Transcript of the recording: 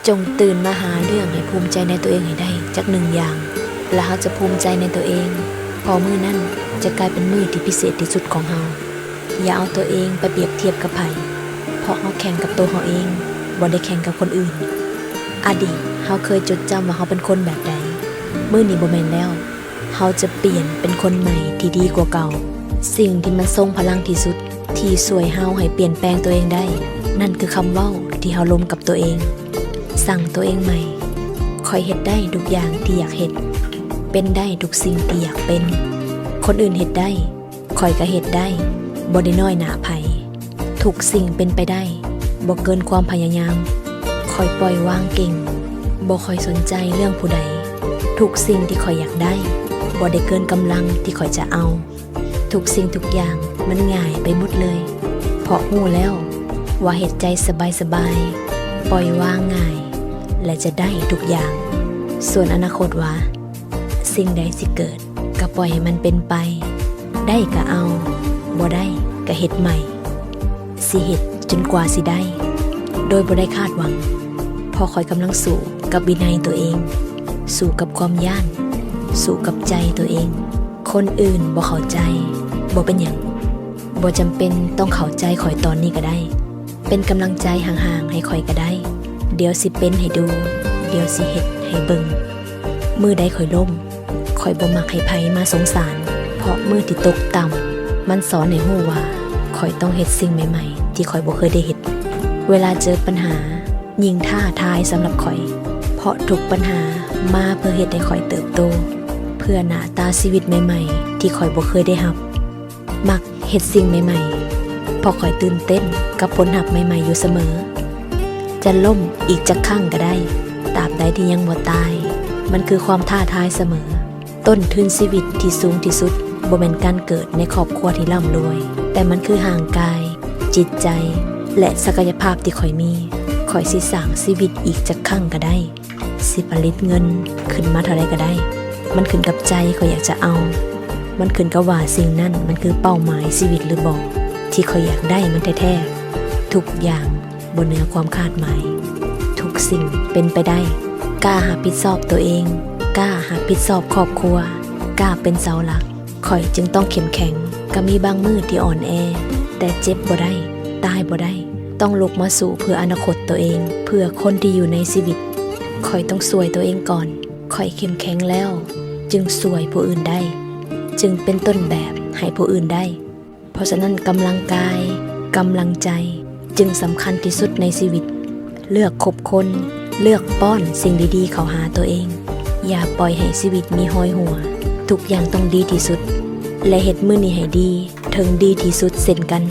ຈົ່ງຕື່ນມາຫາເລື່ອງໃຫ້ພູມໃຈໃນຕົວເອງໃຫ້ໄດ້ຈັກໜຶ່ງຢ່າງ ແລະ ເຮົາຈະພູມໃຈໃນຕົວເອງ, ເພາະມື້ນັ້ນຈະກາຍເປັນມື້ທີ່ພິເສດທີ່ສຸດຂອງເຮົາ. ຢ່າເອົາຕົວເອງໄປປຽບທຽບກັບໃຜ, ເພາະເຮົາແຂ່ງກັບໂຕເຮົາເອງ, ບໍ່ໄດ້ແຂ່ງກັບຄົນອື່ນ. ອະດີດເຮົາເຄີຍຈົດຈຳວ່າເຮົາເປັນຄົນແບບໃດ, ມື້ນີ້ບໍ່ແມ່ນແລ້ວ. ເຮົາຈະປ່ຽນເປັນຄົນໃໝ່ທີ່ດີກວ່າເກົ່າ. ສິ່ງທີ່ມັນຊົງພະລັງທີ່ສຸດ ທີ່ຊ່ວຍເຮົາໃຫ້ປ່ຽນແປງຕົວເອງໄດ້ ນັ້ນຄືຄຳເວົ້າທີ່ເຮົາລົມກັບຕົວເອງ. ສັ່ງຕົວເອງໃໝ່, ຂ້ອຍເຮັດໄດ້ທຸກຢ່າງທີ່ຢາກເຮັດ, ເປັນໄດ້ທຸກສິ່ງທີ່ຢາກເປັນ. ຄົນອື່ນເຮັດໄດ້, ຂ້ອຍກໍເຮັດໄດ້, ບໍ່ໄດ້ນ້ອຍໜ້າໃຜ. ທຸກສິ່ງເປັນໄປໄດ້, ບໍ່ເກີນຄວາມພະຍາຍາມ. ຂ້ອຍປ່ອຍວາງເກັ່ງ, ບໍ່ຄ່ອຍສົນໃຈເລື່ອງຜູ້ໃດ. ທຸກສິ່ງທີ່ຂ້ອຍຢາກໄດ້, ບໍ່ໄດ້ເກີນກຳລັງທີ່ຂ້ອຍຈະເອົາ. ທຸກສິ່ງທຸກຢ່າງມັນງ່າຍໄປໝົດເລີຍ, ເພາະຮູ້ແລ້ວວ່າເຮັດໃຈສະບາຍໆ, ປ່ອຍວາງງ່າຍ ແລະ ຈະໄດ້ທຸກຢ່າງ. ສ່ວນອະນາຄົດວ່າ ສິ່ງໃດຊິເກີດ ກໍປ່ອຍໃຫ້ມັນເປັນໄປ, ໄດ້ກໍເອົາ, ບໍ່ໄດ້ກໍເຮັດໃໝ່. ຊິເຮັດຈົນກວ່າຊິໄດ້ ໂດຍບໍ່ໄດ້ຄາດຫວັງ, ເພາະຂ້ອຍກຳລັງສູ້ກັບວິໄນຕົວເອງ, ສູ້ກັບຄວາມຢ້ານ, ສູ້ກັບໃຈຕົວເອງ. ຄົນອື່ນບໍ່ເຂົ້າໃຈ, ບໍ່ເປັນຫຍັງ, ບໍ່ຈຳເປັນຕ້ອງເຂົ້າໃຈຂ້ອຍຕອນນີ້ກໍໄດ້. ເປັນກຳລັງໃຈຫ່າງໆໃຫ້ຂ້ອຍກໍໄດ້. ດຽວຊິເປັນໃຫ້ດູ, ດຽວຊິເຮັດໃຫ້ເບິ່ງ. ມື້ໃດຂ້ອຍລົ້ມ, ຂ້ອຍບໍ່ມັກໃຫ້ໃຜມາສົງສານ, ເພາະມື້ທີ່ຕົກຕ່ຳ ມັນສອນໃຫ້ຮູ້ວ່າຂ້ອຍຕ້ອງເຮັດສິ່ງໃໝ່ໆທີ່ຂ້ອຍບໍ່ເຄີຍໄດ້ເຮັດ. ເວລາເຈີປັນຫາ ຍິ່ງທ້າທາຍສຳລັບຂ້ອຍ, ເພາະທຸກບັນຫາມາເພື່ອເຮັດໃຫ້ຂ້ອຍເຕີບໂຕ, ເພື່ອໜ້າຕາຊີວິດໃໝ່ໆທີ່ຂ້ອຍບໍ່ເຄີຍໄດ້ຮັບ. ມັກເຮັດສິ່ງໃໝ່ໆ, ເພາະຂ້ອຍຕື່ນເຕັ້ນກັບຜົນຮັບໃໝ່ໆຢູ່ສະເໝີ. ຈະລົ້ມອີກຈັກຄັ້ງກໍໄດ້, ຕາບໃດທີ່ຍັງບໍ່ຕາຍ, ມັນຄືຄວາມທ້າທາຍສະເໝີ. ຕົ້ນທຶນຊີວິດທີ່ສູງທີ່ສຸດ ບໍ່ແມ່ນການເກີດໃນຄອບຄົວທີ່ລ່ຳລວຍ, ແຕ່ມັນຄືຮ່າງກາຍ, ຈິດໃຈ ແລະ ສັກກະຍະພາບທີ່ຂ້ອຍມີ. ຂ້ອຍຊິສ້າງຊີວິດອີກຈັກຄັ້ງກໍໄດ້, ຊິຜະລິດເງິນຂຶ້ນມາເທົ່າໃດກໍໄດ້. ມັນຂຶ້ນກັບໃຈຂ້ອຍຢາກຈະເອົາ. ມັນຂຶ້ນກັບວ່າສິ່ງນັ້ນມັນຄືເປົ້າໝາຍຊີວິດຫຼືບໍ່, ທີ່ຂ້ອຍຢາກໄດ້ມັນແທ້ໆ. ທຸກຢ່າງ ບໍ່ເໜືອຄວາມຄາດໝາຍ. ທຸກສິ່ງເປັນໄປໄດ້. ກ້າຮັບຜິດຊອບຕົວເອງ, ກ້າຮັບຜິດຊອບຄອບຄົວ, ກ້າເປັນເສົາຫຼັກ. ຂ້ອຍຈຶ່ງຕ້ອງເຂັ້ມແຂງ. ກໍມີບາງມື້ທີ່ອ່ອນແອ, ແຕ່ເຈັບບໍ່ໄດ້, ຕາຍບໍ່ໄດ້. ຕ້ອງລຸກມາສູ້ເພື່ອອະນາຄົດຕົວເອງ, ເພື່ອຄົນທີ່ຢູ່ໃນຊີວິດ. ຂ້ອຍຕ້ອງຊ່ວຍຕົວເອງກ່ອນ. ຂ້ອຍເຂັ້ມແຂງແລ້ວ, ຈຶ່ງຊ່ວຍຜູ້ອື່ນໄດ້, ຈຶ່ງເປັນຕົ້ນແບບໃຫ້ຜູ້ອື່ນໄດ້. ເພາະສະນັ້ນ ກຳລັງກາຍ, ກຳລັງໃຈ ຈຶ່ງສຳຄັນທີ່ສຸດໃນຊີວິດ. ເລືອກຄົບຄົນ, ເລືອກປ້ອນສິ່ງດີໆເຂົ້າຫາຕົວເອງ. ຢ່າປ່ອຍໃຫ້ຊີວິດມີຮອຍຮົ່ວ. ທຸກຢ່າງຕ້ອງດີທີ່ສຸດ ແລະ ເຮັດມື້ນີ້ໃຫ້ດີ, ເຖິງດີທີ່ສຸດເຊັ່ນກັນ.